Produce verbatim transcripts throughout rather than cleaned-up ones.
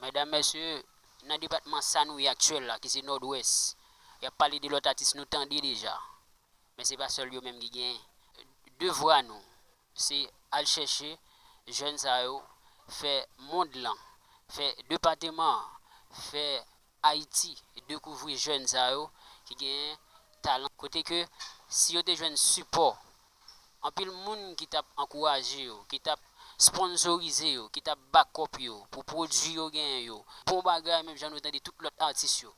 Medam, mesye, nan depatman sa nou ye aktyèl la, ki se Nòdwès, y ap pale de lòt atis nou tande deja. Men se pa sèl yo menm ki genyen. Devwa nou, se al chèche jèn sa yo, fè mond lan, fè depatman an, fè Ayiti dekouvri jèn sa yo ki genyen talan. Kote ke si yo te jwenn sipò, anpil moun ki t ap ankouraje yo, ki t ap sponsorize yo, ki t ap bakòp yo pou pwodui yo genyen yo, bon bagay, menm jan nou tande tout lòt atis yo.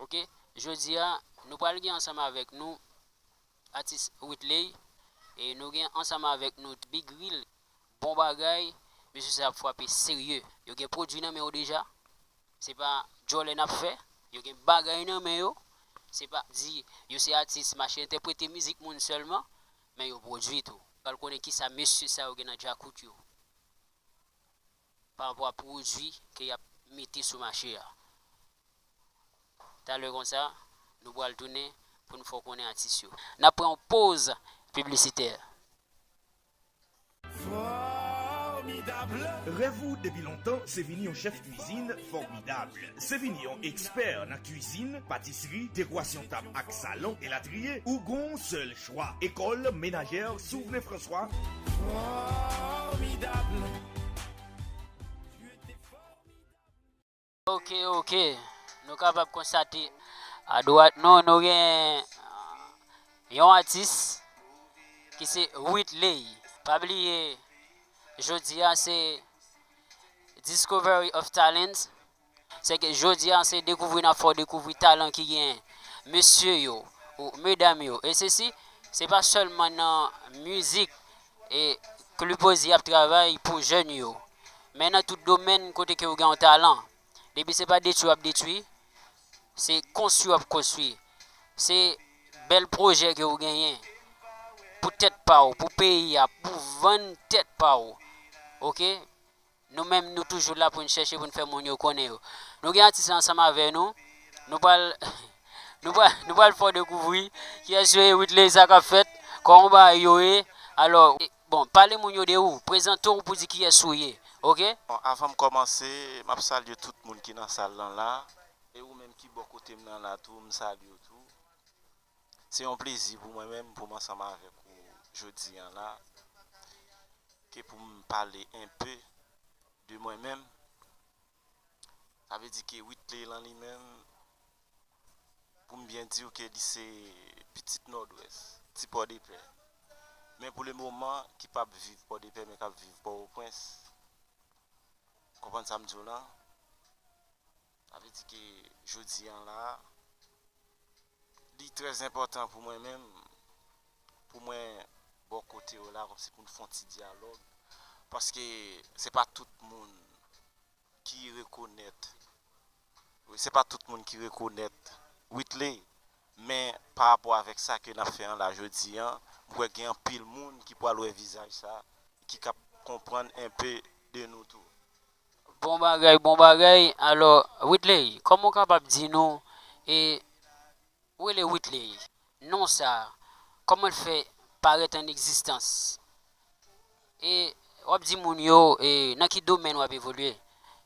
Oke? Jodi a, nou pral gen ansanm avèk nou atis Whitley, e nou gen ansanm avèk nou Big Real, bon bagay, mesye sa ap frape serye. Yo gen pwodui nan men yo deja. Se pa djòlè n ap fè. Yo gen bagay nan men yo. Se pa di yo se atis mache entèprete mizik moun sèlman, men yo pwodui tou. Pral konnen kisa mesye sa yo gen nan djakout yo pa rapò a pwodui ke y ap mete sou mache a. Talè konsa, nou pral tounen pou n fè w konnen atis yo. N ap pran yon poz piblisitè. Rèv ou depi lontan se vin yon chèf kwizin fòmidab. Se vin yon ekspè nan kwizin, patisri, dekorasyon tab ak salon, elatriye. Ou gon sèl chwa, École Ménagère Souverain François. Fòmidab. Ok, ok. Nou kapab konstate adwat nou, nou gen yon atis ki se Whitley. Pa bliye, jodi a se Discovery of Talents. Se ke jodi a se dekouvri n ap fè w dekouvri talan ki gen mesye yo ou medam yo. E sesi, se pa sèlman nan mizik e Clubhouse ap travay pou jèn yo. Men nan tout domèn kote ke w gen yon talan. Depi se pa detwi w ap detwi, se konstwi w ap konstwi. Se bèl pwojè ke w genyen pou tèt pa w, pou peyi a, pou vann tèt pa w. Oke? Nou menm, nou toujou la pou n chèche pou n fè moun yo konnen yo. Nou gen atis la ansanm avè nou. Nou pral, nou pral, nou pral fè w dekouvri kiyès yo ye, Whitley, sa k ap fèt, kòman bagay yo ye. Alò, bon, pale moun yo de ou, prezante w pou di kiyès ou ye, oke? Bon, avan m kòmanse, m ap salye tout moun ki nan sal lan la, e ou menm ki bò kote m nan la tou, m salye w tou. Se yon plezi pou mwen menm pou m ansanm avèk ou jodi an la, ke pou m pale enpe de mwen menm. Sa vle di ke Whitley lan li menm, pou m byen di w ke li se pitit Nòdwès, ti Pòdepè. Men pou le moman, ki p ap viv Pòdepè, men k ap viv Pòtoprens. Konprann sa m di w lan? Sa vle di ke jodi an la, li trè enpòtan pou mwen menm, pou mwen bò kote w la, kòmsi pou n fè yon ti dyalòg. Paske se pa tout moun ki rekonèt, wi, se pa tout moun ki rekonèt Whitley, men pa rapò avèk sa ke n ap fè an la jodi an, m kwè gen anpil moun ki pral wè vizaj sa, ki k ap konprann enpe de nou tou. Bon bagay, bon bagay. Alò, Whitley, kòman w kapab di nou, e, ou rele Whitley, non sa a, kòman l fè parèt an egzistans? E w ap di moun yo, e, nan ki domèn w ap evolye?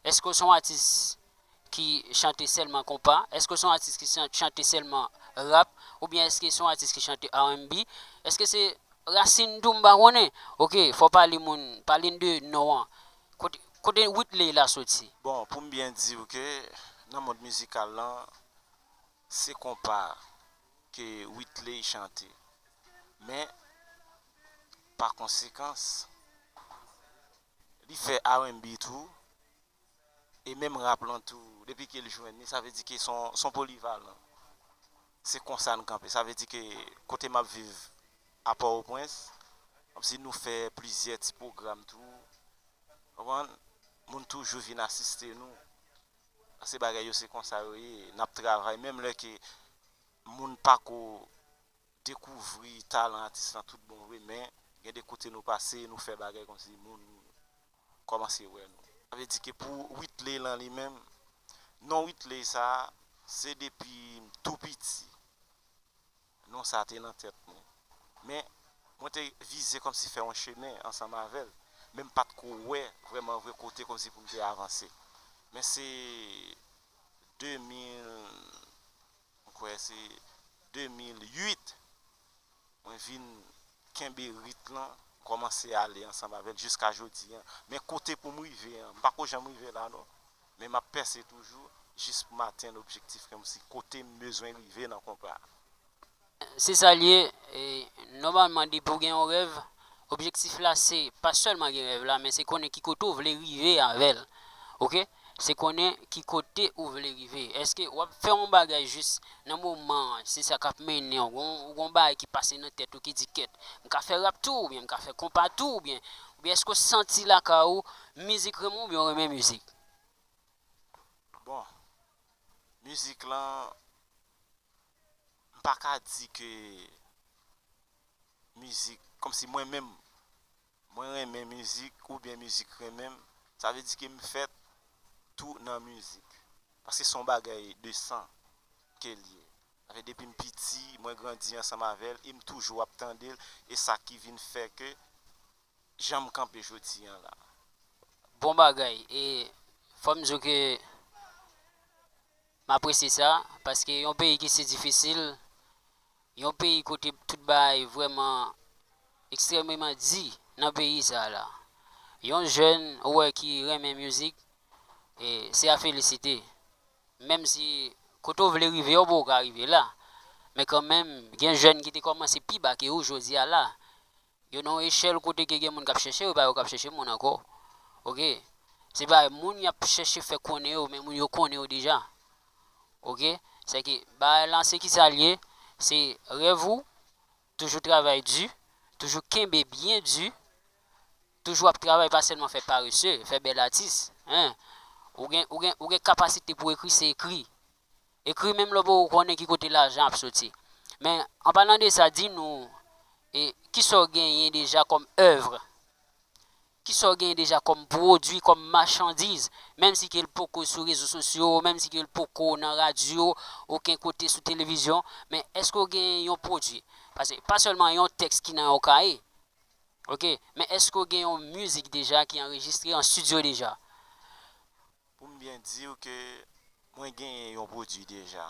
Èske w se yon atis ki chante sèlman konpa? Èske w se yon atis ki chan- chante sèlman rap? Oubyen èske se yon atis ki chante R and B? Èske se rasin tou, m pa konnen. Oke, fò w pale moun, pale n de non an. Kote, kote Whitley la soti? Bon, pou m byen di w ke nan mond mizikal lan, se konpa ke Whitley chante. Men, pa konsekans, li fè R and B tou, e menm rap lan tou, depi ke l jwenn li, sa vle di ke se yon, se yon polivalan. Se konsa n kanpe. Sa vle di ke kote m ap viv a Pòtoprens, kòmsi nou fè plizyè ti pwogram tou. Konprann? Moun toujou vin asiste nou. Paske bagay yo se konsa yo ye. N ap travay, menm lè ke moun pako dekouvri talan atis lan tout bon vre, men gen de kote nou pase, nou fè bagay kòmsi moun kòmanse wè nou. Sa vle di ke pou Whitley lan li menm, non Whitley sa a, se depi m tou piti. Non sa a te nan tèt mwen. Men, mwen te vize kòmsi fè yon chemen ansanm avè l, men m pa t ko wè vrèman vre kote kòmsi pou m te avanse. Men se de mil, m kwè se de mil uit, mwen vin kenbe rit lan, kòmanse ale ansanm avè l jiska jodi an. Men kote pou m rive an, m pako janm rive la non. Men m ap pèse toujou jis pou m atenn objektif ke m si kote m bezwen rive nan konpa a. Se sa l ye. E, nòmalman, depi w gen yon rèv, objektif la se pa sèlman gen rèv la, men se konnen ki kote w vle rive avè l. Oke? Se konnen ki kote ou vle rive. Èske w ap fè yon bagay jis nan moman an, se sa k ap mennen w? Ou gon bagay ki pase nan tèt ou ki di, kèt, m ka fè rap tou, oubyen m ka fè konpa tou, oubyen, oubyen èske w santi lakay ou, mizik renmen w, oubyen w renmen mizik? Bon, mizik lan, m pa ka di ke mizik, kòmsi mwen menm, mwen renmen mizik oubyen mizik renmen m, sa vle di ke m fèt tou nan mizik. Paske se yon bagay de san ke l ye. Sa fè depi m piti, mwen grandi ansanm avè l e m toujou ap tande l, e sa ki vin fè ke jan m kanpe jodi an la. Bon bagay. E fò m di w ke m apresye sa, paske yon peyi ki si difisil, yon peyi kote tout bagay vrèman ekstrèmeman di nan peyi sa la. Yon jèn ou wè ki renmen mizik, e se a felisite. Menm si kote w vle rive a, ou poko ka rive la. Men kanmenm, gen jèn ki te kòmanse pi ba ke ou jodi a la. Yo nan yon echèl kote ke gen moun k ap chèche yo, e pa yo k ap chèche moun ankò. Oke? Se pa moun y ap chèche fè konnen yo, men moun yo konnen yo deja. Oke? Sèke bagay lan se kisa l ye? Se rèv ou, toujou travay di, toujou kenbe byen di, toujou ap travay, pa sèlman fè parese, fè bèl atis. Hein? Ou gen, ou gen, ou gen kapasite pou ekri, se ekri. Ekri menm lè w poko konnen ki kote lajan ap soti. Men, an palan de sa, di nou, e, kisa w genyen deja kòm èv? Kisa w genyen deja kòm pwodui, kòm machandiz? Menm si ke l poko sou rezo sosyo, menm si ke l poko nan radyo, okenn kote sou televizyon, men èske w genyen yon pwodui? Paske pa sèlman yon tèks ki nan yon kaye, oke, men èske w gen yon mizik deja ki anrejistre an estidyo deja? Pou m byen di w ke mwen genyen yon pwodui deja.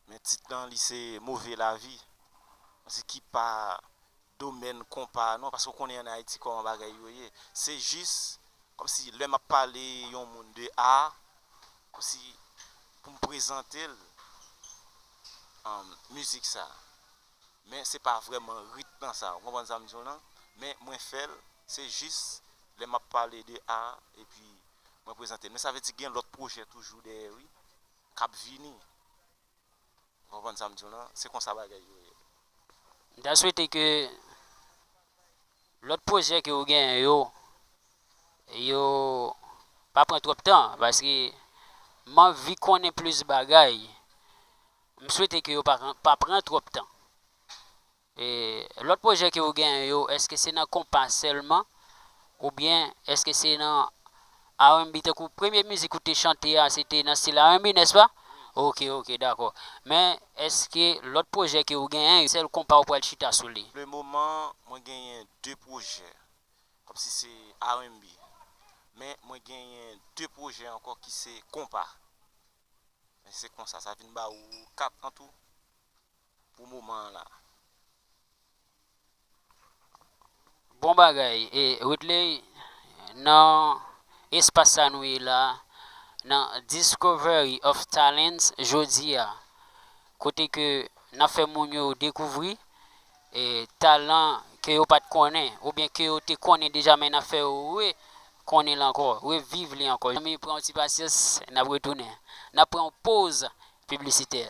Men tit lan li se Move Lavi. Se ki pa domèn konpa non, paske w konnen ann Ayiti kòman bagay yo ye. Se jis kòmsi lè m ap pale yon moun de a, kòmsi pou m prezante l um, mizik sa. Men se pa vrèman rit nan sa. Ou konprann sa m di w lan? Men mwen fè l, se jis lè m ap pale de a, epi mwen prezante l. Men sa vle di gen lòt pwojè toujou dèyè wi, k ap vini. Ou konprann sa m di w lan? Se konsa bagay yo ye. M ta swete ke lòt pwojè ke w genyen yo, yo pa pran twòp tan, paske m anvi konnen plis bagay. M swete ke yo pa, pa pran twòp tan. E lòt pwojè ke w genyen yo, èske se nan konpa sèlman? Oubyen èske se nan R and B? Tankou premye mizik ou te chante a, se te nan stil R and B, nèspa? Oke, oke, dakò. Men èske lòt pwojè ke w genyen, sèl konpa ou pral chita sou li? Le moman, mwen genyen de pwojè. Kòmsi se R and B. Men mwen genyen de pwojè ankò ki se konpa. Men se konsa, sa vin ba ou kat an tou pou moman an la. Bon bagay. E Ridley, nan espas sa nou ye la, nan Discovery of Talents jodi a, kote ke n ap fè moun yo dekouvri e talan ke yo pa t konnen oubyen ke yo te konnen deja, men n ap fè yo rekonnen l ankò, reviv li ankò. Zanmi, pran yon ti pasyans, n ap retounen. N ap pran yon poz piblisitè.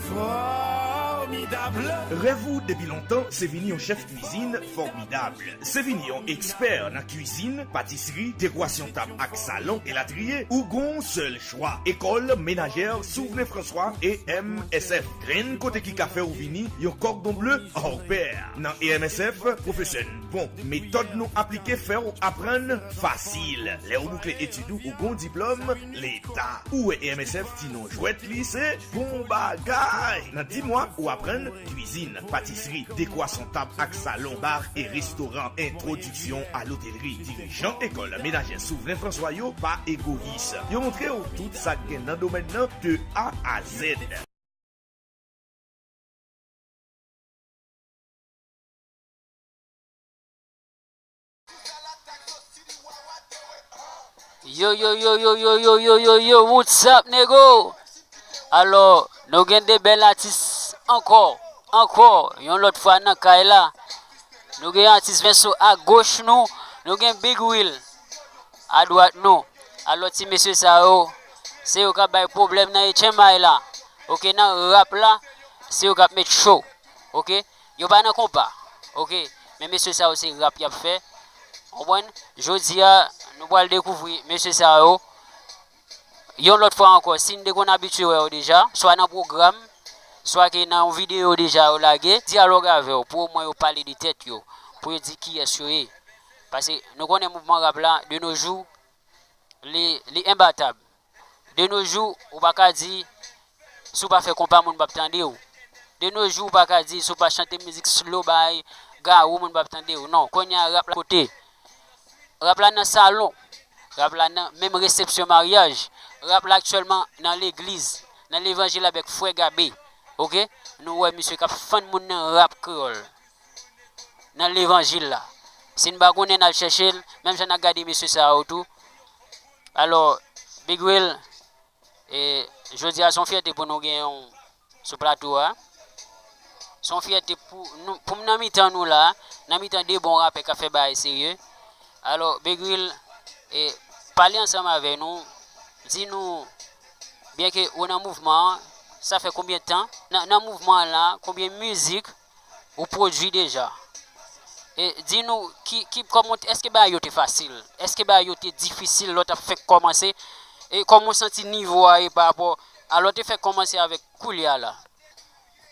Fòmidab. Rèv ou depi lontan se vin yon chèf kwizin fòmidab. Se vin yon ekspè nan kwizin, patisri, dekorasyon tab ak salon, elatriye. Ou gon sèl chwa, École Ménagère Souverain François, E M S F. Grenn kote ki ka fè w vini yon kòdon ble hors pair. Nan E M S F, pwofesè n bon, metòd nou aplike fè w aprann fasil. Lè w boukle etid ou, ou gon diplòm Leta. Ou wè E M S F ti non jwèt li se bon bagay. Nan dis mwa, ou aprann Kwizin, patisri, dekwason tab ak salon, bar e restoran, entwodiksyon a lotelri. Dirijan ekòl menajè Souvren Franswa yo pa egoyis. Yo montre w tout sa k gen nan domèn nan de A a Z. Yo, yo, yo, yo, yo, yo, yo, yo, yo, what's up, nego? Alò, nou gen de bèl atis ankò, ankò, yon lòt fwa nan kay la. Nou gen atis Venso a goch nou, nou gen Big Will a dwat nou. Alò, ti mesye sa yo, se yo k ap bay pwoblèm nan H M I la. Oke, nan rap la, se yo k ap met cho. Oke, yo pa nan konpa. Oke, men mesye sa yo se rap y ap fè. Konprann? Jodi a, nou pral dekouvri mesye sa yo. Yon lòt fwa ankò, si n te konn abitye wè yo deja, swa nan pwogram, swa ke nan yon videyo deja yo lage, dyalòg avè yo, pou omwen yo pale de tèt yo, pou yo di kiyès yo ye. Paske nou konnen mouvman rap la, de nos jours, li, li enbatab. De nos jours, ou pa ka di, si w pa fè konpa, moun p ap tande w. De nos jours, ou pa ka di, si w pa chante mizik slow bay gawou, moun p ap tande w. Non, kounye a rap la kote? Rap la nan salon. Rap la nan menm resepsyon maryaj. Rap la aktyèlman nan legliz, nan levanjil avèk frè Gabe. Oke? Nou wè misye k ap fann moun nan rap kreyòl, nan levanjil la. Si n pa konnen, n al chèche l, menm jan n ap gade mesye sa yo tou. Alò, Big Will, e, jodi a se yon fyète pou nou genyen w sou plato a. Se yon fyète pou nou, pou m nan mitan nou la, nan mitan de bon rapè k ap fè bagay serye. Alò, Big Will, e, pale ansanm avè nou, di nou, byenke ou nan mouvman an, sa fè konbyen tan? Nan, nan mouvman an la, konbyen mizik ou pwodui deja? E di nou, ki, ki, kòman, èske bagay yo te fasil? Èske bagay yo te difisil lè w t ap fenk kòmanse? E kòman w santi nivo a ye pa rapò a lè w te fèk kòmanse avèk koulye a la?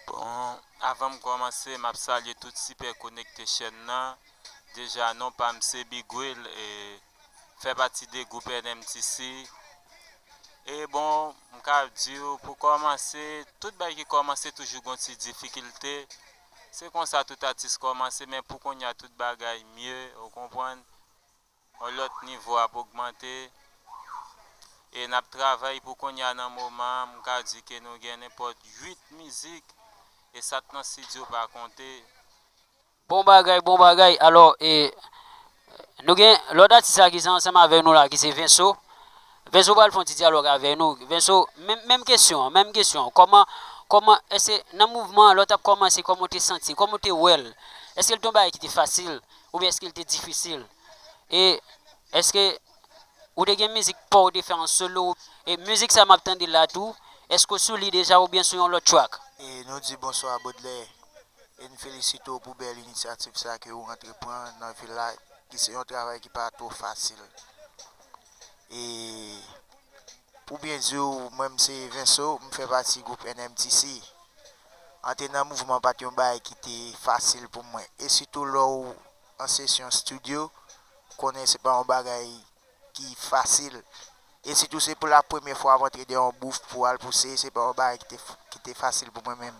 Bon, avan m kòmanse, m ap salye tout sipè konekte chèn nan. Deja, non pa m se Big Will, e fè pati de gwoup N M T C. E bon, m ka di w, pou kòmanse, tout bagay ki kòmanse toujou gon ti difikilte. Se konsa tout atis kòmanse, men pou kounye a tout bagay mye, ou konprann? Yon lòt nivo ap ogmante. E n ap travay pou kounye a nan moman an, m ka di ke nou gen nenpòt uit mizik, e sa k nan estidyo pa konte. Bon bagay, bon bagay. Alò, e, nou gen lòt atis la ki se ansanm avè nou la, ki se Venso. Venso pral fè yon ti dyalòg avè nou. Venso, menm, menm kesyon an, menm kesyon an. Kòman, kòman, èske nan mouvman an, lè w t ap kòmanse, kòman w te santi, kòman w te wè l? Èske l te yon bagay ki te fasil, oubyen èske l te difisil? E èske ou te gen mizik pa w ou te fè an solo? E mizik sa m ap tande la tou, èske w sou li deja oubyen sou yon lòt track? E nou di bonswa Baudelaire. E n felisite w pou bèl inisyativ sa ke ou antreprann nan vil la, ki se yon travay ki pa twò fasil. E pou byen di w, mwen m se Venso, m fè pati gwoup N M T C. Antre nan mouvman pa t yon bagay ki te fasil pou mwen. E sitou lè w an sesyon estidyo, konnen se pa yon bagay ki fasil. E sitou se pou la premyè fwa m antre dèyè yon bouf pou al pouse, se pa yon bagay ki te, ki te fasil pou mwen menm.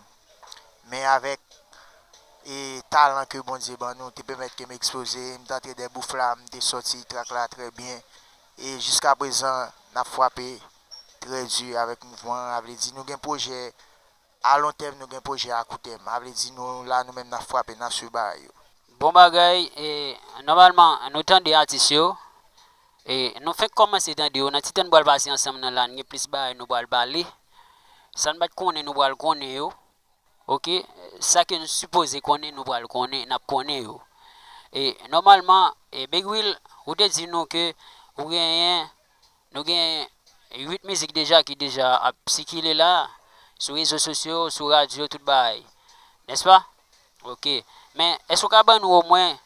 Men avèk, e, talan ke Bondye ban nou, te pèmèt ke m ekspoze, m t antre dèyè bouf la, m te sòti trak la trè byen. E jiska prezan, n ap frape trè di avèk mouvman an. A vle di, nou gen pwojè a lon tèm, nou gen pwojè a kou tèm. A vle di, nou la, nou menm, n ap frape, n ap swiv bagay yo. Bon bagay, e, nòmalman, nou tande atis yo, e, nou fenk kòmanse tande yo, nan ti tan n pral pase ansanm nan la, n gen plis bagay nou pral pale. Sa n pa t konnen, nou pral konnen yo. Oke, sa ke n sipoze konnen, nou pral konnen, n ap konnen yo. E, nòmalman, e, Big Will, ou te di nou ke ou genyen, nou gen uit mizik deja ki deja ap sikile la, sou rezo sosyo, sou radyo, tout bagay. Nèspa? Oke. Men, èske w ka ban nou omwen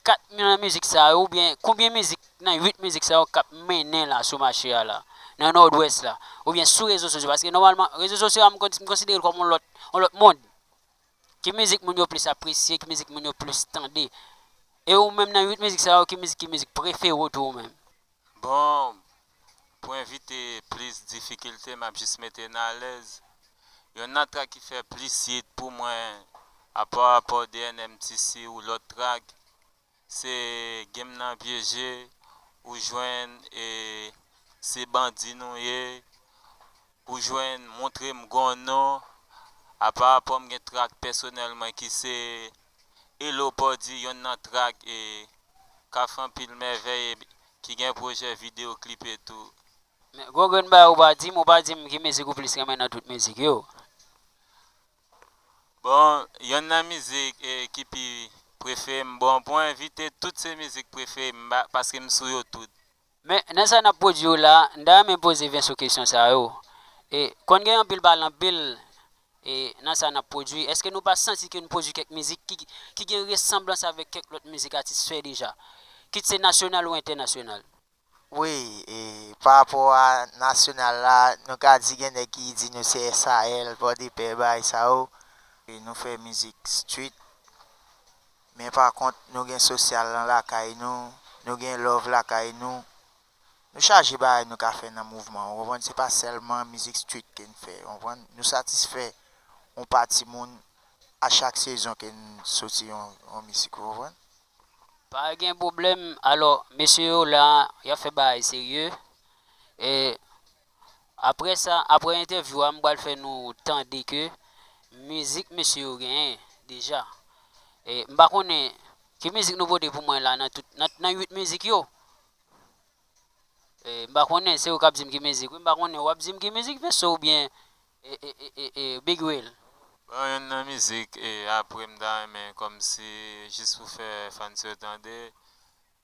kat nan mizik sa yo, oubyen konbyen mizik nan uit mizik sa yo k ap mennen la sou mache a la, nan Nòdwès la, oubyen sou rezo sosyo? Paske nòmalman, rezo sosyo a, m kon-, m konsidere l kòm yon lòt, yon lòt mond. Ki mizik moun yo plis apresye, ki mizik moun yo plis tande? E ou menm nan uit mizik sa yo, ki mizik, ki mizik prefere w tou ou menm? Bon, pou evite plis difikilte, m ap jis mete n alèz. Yonn nan trak ki fè plis hit pou mwen, apa rapò de N M T C ou lòt trak, se Game nan pyeje, ou jwenn e se bandi nou ye, ou jwenn montre m gon non, apa rapò m gen trak pèsonèl mwen ki se Elo Pòdi, yonn nan trak e k ap fè anpil mèvèy e ki gen pwojè videyo klip e tou. Men, gwo grenn bagay ou pa di m, ou pa di m ki mizik ou plis renmen nan tout mizik yo. Bon, yonn nan mizik e, ki pi prefere m, bon, pou envite tout se mizik prefere m, ba- paske m sou yo tout. Men, nan sa n ap pwodui yo la, m ta renmen poze Venso kesyon sa yo. E, konn gen anpil pale anpil e, nan sa n ap pwodui, èske nou pa santi ke n pwodui kèk mizik ki, ki gen resanblans avèk kèk lòt mizik atis fè deja, kit se nasyonal ou entènasyonal? Wi, e, pa rapò a nasyonal la, nou ka di gen nèg ki di nou se S A L, Pòdepè, bagay sa yo. E nou fè mizik street. Men pa kont, nou gen sosyal lan lakay nou, nou gen love lakay nou. Nou chaje bagay nou ka fè nan mouvman, ou konprann? Se pa sèlman mizik street ke n fè, ou konprann? Nou satisfè yon pati moun a chak sezon ke n soti yon, yon mizik, ou konprann? Pa gen pwoblèm. Alò, mesye yo la, y ap fè bagay serye. E apre sa, apre entèvyou a, m pral fè nou tande ke mizik mesye yo genyen deja. E m pa konnen ki mizik nou pote pou mwen la nan tout, nan, nan uit mizik yo. E, m pa konnen, se ou k ap di m ki mizik. Wi, m pa konnen, w ap di m ki mizik, Venso, oubyen e, e, e, e, e, Big Will? Bon, yonn nan mizik, e, apre m ta renmen kòmsi, jis pou fè fans yo tande,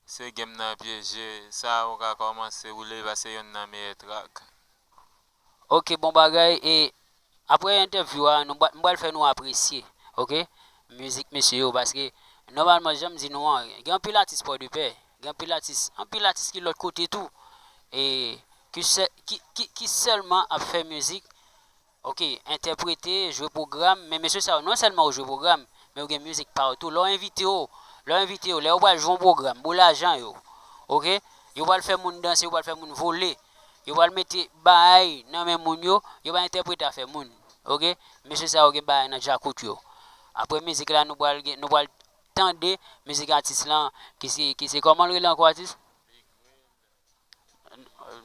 se Game nan pyeje, sa ou ka kòmanse woule, paske yonn nan meyè trak. Ok, bon bagay. E apre entèvyou a, nou, m pral fè nou apresye, ok, mizik mesye yo, paske nòmalman, jan m di nou an, gen anpil atis Pòdepè, gen anpil atis, anpil atis ki lòt kote tou, e ki, sè- ki, ki, ki sèlman ap fè mizik, ok, entèprete, jwe pwogram, men mesye sa yo, non sèlman yo jwe pwogram, men yo gen mizik pa yo tou. Lè w envite yo, lè w envite yo, lè yo pral jwe yon pwogram, Boulajan yo, ok, yo pral fè moun danse, yo pral fè moun vole, yo pral mete bagay nan men moun yo, yo pral entèprete afè moun, ok, mesye sa yo gen bagay nan djakout yo. Apre mizik la, nou pral gen, nou pral tande mizik atis lan, ki se, ki se kòman l rele ankò, atis?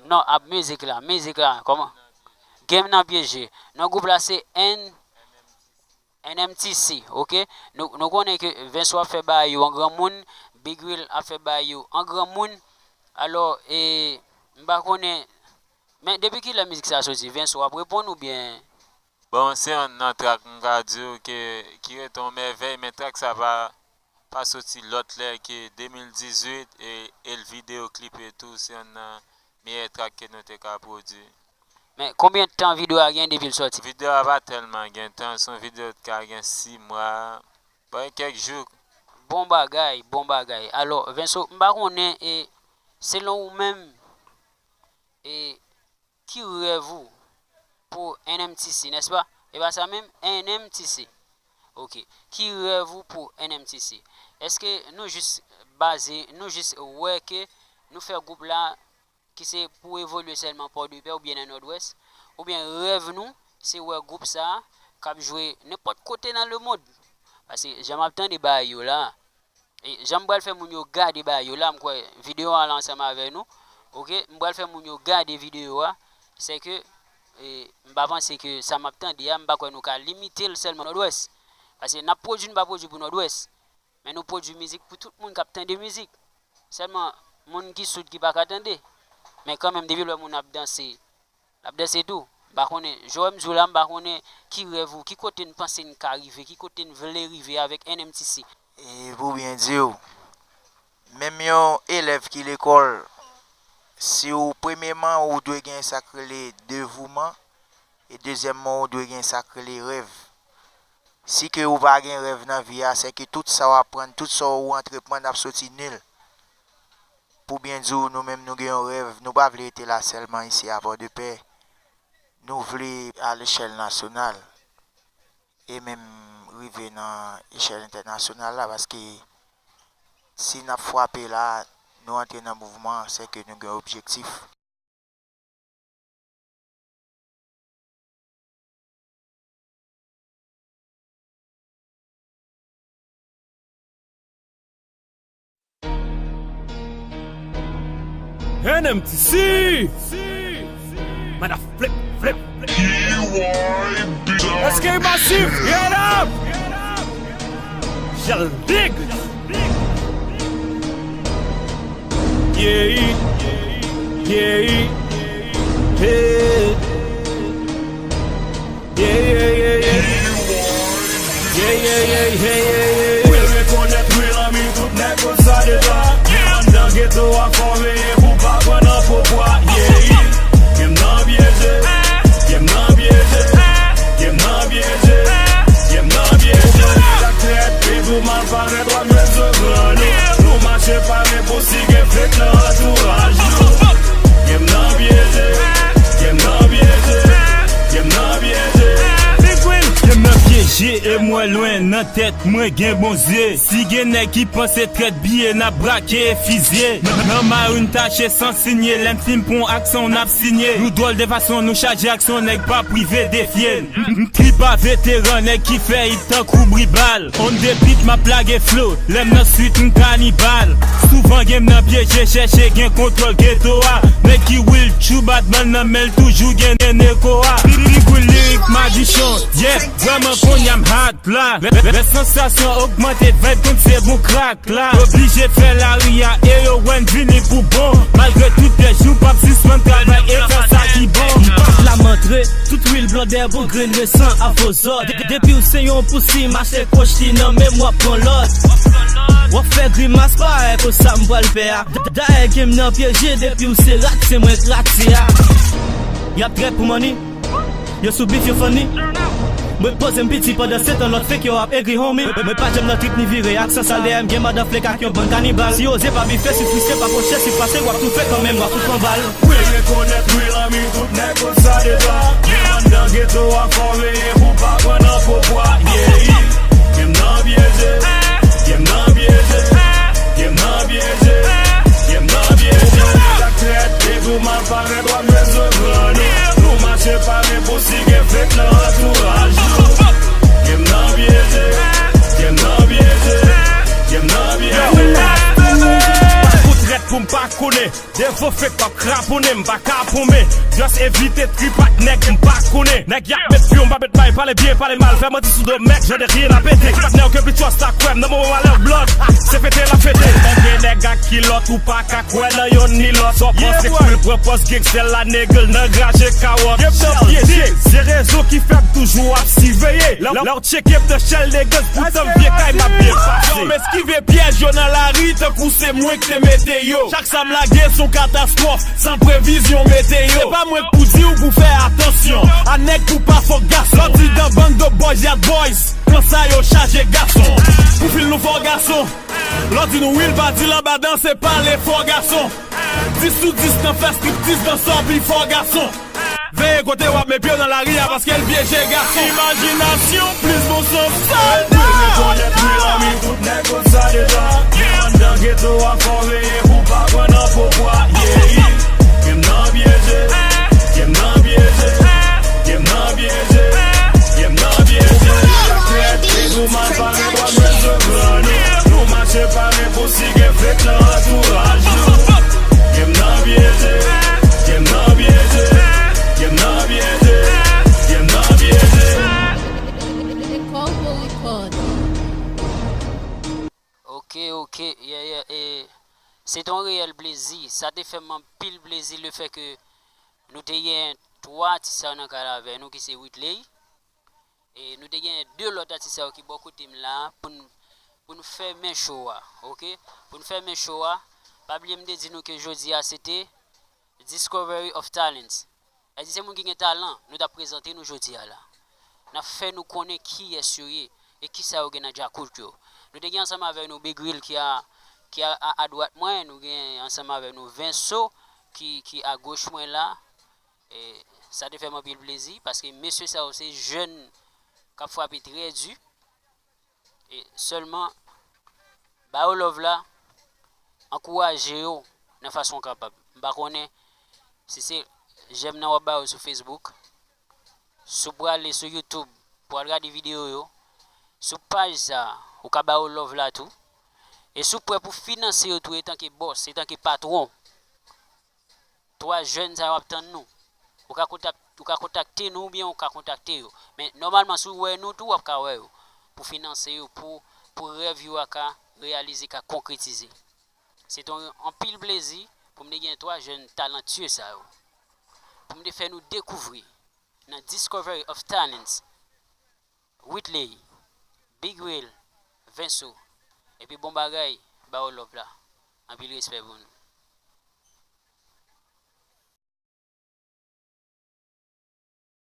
Non, ap mizik la, mizik la, kòman? Game nan pyeje. Non, gwoup la se N, N M T C, ok? Nou, nou konnen ke Venso ap fè bagay yo an granmoun, Big Will ap fè bagay yo an granmoun. Alò, e, m pa konnen, men depi kilè mizik sa soti, Venso ap reponn oubyen? Bon, se yonn nan trak m ka di w ke, ki rete yon mèvèy, men trak sa pa, pa soti lòt lè ke de mil dizuit, e, e l videyo klipe tou, se yonn nan meyè trak ke nou te ka pwodui. Men konbyen tan videyo a gen depi l soti? Videyo a pa tèlman gen tan, se yon videyo ki ka gen sis mwa, bon, kèk jou. Bon bagay, bon bagay. Alò, Venso, m pa konnen, e, selon ou menm, e, ki rèv ou pou N M T C, nèspa? E pa sa menm, N M T C. Ok. Ki rèv ou pou N M T C? Èske nou jis baze, nou jis wè ke nou fè gwoup la ki se pou evolye sèlman Pòdepè oubyen nan Nòdwès? Oubyen rèv nou se wè gwoup sa a k ap jwe nenpòt kote nan lemonn? Paske jan m ap tande bagay yo la, e, jan m pral fè moun yo gade bagay yo la, m kwè videyo a la ansanm avè nou. Ok, m pral fè moun yo gade videyo a. Sèke, e, m pa panse ke sa m ap tande a, m pa kwè nou ka limite l sèlman Nòdwès. Paske n ap pwodui, n pa pwodui pou Nòdwès. Men nou pwodui mizik pou tout moun k ap tande mizik. Sèlman, moun ki soud ki pa ka tande. Men kanmenm, depi lè moun ap danse, l ap danse tou. M pa konnen, jan m di w la, m pa konnen ki rèv ou, ki kote n panse n ka rive, ki kote n vle rive avèk N M T C. E pou byen di w, menm yon elèv ki lekòl, si w, premyèman, ou dwe gen sa k rele devouman, e dezyèmman, ou dwe gen sa k rele rèv. Si ke ou pa gen rèv nan vi a, sèke tout sa w aprann, tout sa w antreprann ap soti nil. Pou byen di w, nou menm nou gen yon rèv, nou pa vle rete la sèlman isi a Pòdepè. Nou vle a lechèl nasyonal e menm rive nan echèl entènasyonal la, paske si n ap frape la, nou antre nan mouvman, sèke nou gen objektif. N M T C! Mada flip, flip, flip! Èske masif? Get up! Jèl lig! Yeah, yeah, yeah. Yeah, yeah, yeah, yeah. Yeah, yeah, yeah, yeah, yeah, yeah. Wi l rekonèt, wi l anmi tout nèg konn sa deja. Men anndan geto a fò veye pou pa pran nan fo pwa. Yeah. Game nan pyeje, game nan pyeje, game nan pyeje, game nan pyeje. Sa k trèt, pibou mal parèt, w ap jwenn sou gran nou. Nou mache pare pou si gen fake nan antouraj nou. Game nan pyeje, game nan pyeje, game nan pyeje. Big Will. Game nan pyeje e mwen lwen, nan tèt mwen gen bon zye. Si gen nèg ki panse trèt biye, n ap brake e fizye. Nan, nan marin tache san sinye, lè n fin pon aksyon n ap sinye. Nou dwòl de fason, nou chaje aksyon, nèg pa prive defye n. M, m trip a veteran, nèg ki fè it tankou bri bal. On the beat, m ap lage flow, lè m nan street, m kanibal. Souvan game nan pyeje, chèche gen kontwòl geto a. Nèg ki will tjou bat bal nan men l, toujou gen, gen neko a. Big Will lirik madichon, yep, vrèman kounye a m hot la. Lè, lè, lè sansasyon ogmante, vibe konn se bon crack la. Oblije fè lari a, e yo wè n vini pou bon. Malgre tout pyèj, nou p ap sispann travay e fè sa ki bon. M pa t la m antre, tout wil blan dèyè bon grenn resan avozòd. De-, depi w se yon pousi, m achte kwoch li nan men m, w ap pran lòd. W ap fè grimas parèy konsa m pral fè a. D-, dayè game nan pyeje, depi w se rat, se mwen k rate a. Y ap trèt pou money. Yo sou bif, yo funny. Mwen poze m piti pandan se tan lòt fake yo ap egri, homie. Mwen, mwen pa janm nan trip ni vire ak san sal dèyè m gen madan flek ak yon bann kanibal. Si oze pa bife, si frise pa pwoche, si pase w ap toufe kanmenm, w ap fout pran bal. Wi rekonèt, wi lanmi, tout nèg konn sa deja. Men anndan geto a fò veye pou pa pran nan fo pwa. Yeah. Game nan pyeje, game nan pyeje, game nan pyeje, game nan pyeje. Sa k trèt, te tou mal parèt, w ap jwenn sou gran nou. Nou mache pare pou si gen fake nan antouraj nou. Game nan pyeje, game nan pyeje, game nan pyeje. Pa pou trèt pou m pa konnen. Devan fake p ap kraponnen, m pa ka ponmen. Just evite trip ak nèg m pa konnen. Nèg y ap met pyon, m pa met bay, pale byen, pale mal, fè manti sou do mèg, jan de rien a pete. Patnè w ke pi trust la kwè m, nan moman malè w blòd, se fete l ap fete. Tanke nèg ak kilòt, ou pa ka kwè nan yonn ni lòt. Sò panse kou l pran pòz gangstè la, nèg l nan graje kawòt. Game nan pyeje, se rezon ki fè m toujou ap siveye. Lè, lè w tcheke m nan shell de gaz, poutan m vye kay m ap byen pase. Yo, m eskive pyèj yo nan lari, tankou se mwen k te mete yo. Chak sa m lage s on katastwòf, san previzyon meteyo. Se pa mwen k pou di w pou fè atansyon a nèg pou pa fòk gason. Lòt di dan bando boys, yard boys, plan sa yo chaje gason. Pou fil nou fò gason. Lòt di nou wi l pa di l anba dan se pale fò gason. Dis sou dis nan fè striptiz nan sòbi fò gason. Veye kote w ap met pye w nan lari a paske l pyeje gason. Imajinasyon plis bon sans sòlda. Wi rekonèt, wi lanmi, tout nèg konn sa deja. Men anndan geto a fò veye pou pa pran nan fo pwa. Yeah. Game nan pyeje, game nan pyeje, game nan pyeje, game nan pyeje. Sa k trèt, te tou mal parèt, w ap jwenn sou gran nou. Nou mache pare pou si gen fake nan antouraj nou. Game nan pyeje, game nan pyeje, game nan pyeje, game nan pyeje. They call Holy God. Ok, ok, yeah, yeah, e se te yon reyèl plezi. Sa te fè m anpil plezi le fè ke nou te gen twa atis sa yo nan kay la avè nou ki se Whitley. E nou te gen de lòt atis sa yo ki bò kote m la pou n, pou n fèmen show a, ok? Pou n fèmen show a, pa bliye m te di nou ke jodi a se te Discovery of Talents. Sa di se moun ki gen talan, nou t ap prezante nou jodi a la. N ap fè nou konnen kiyès yo ye e kisa yo gen nan djakout yo. Nou te gen ansanm avè nou Big Will ki a, ki a, a, adwat mwen, nou gen ansanm avè nou Venso ki, ki agoch mwen la. E sa te fè m anpil plezi, paske mesye sa yo se jèn k ap frape trè di. E sèlman, ba yo love la, ankouraje yo nan fason w kapab. M pa konnen si se j'aime nan w ap ba yo sou Facebook. Si w prale sou YouTube pou w al gade videyo yo, sou paj sa, ou ka ba yo love la tou. E si w prè pou finanse yo tou etanke bòs, etanke patwon, twa jèn sa yo ap tann nou. Ou ka kontak, ou ka kontakte nou oubyen ou ka kontakte yo. Men nòmalman, si w wè nou tou, w ap ka wè yo. Pou finanse yo, pou, pou rèv yo a ka reyalize, ka konkretize. Se te yon anpil plezi pou m te gen twa jèn talantye sa yo. Pou m te fè nou dekouvri nan Discovery of Talents, Whitley, Big Will, Venso, epi bon bagay, ba yo love la. Anpil respè pou nou.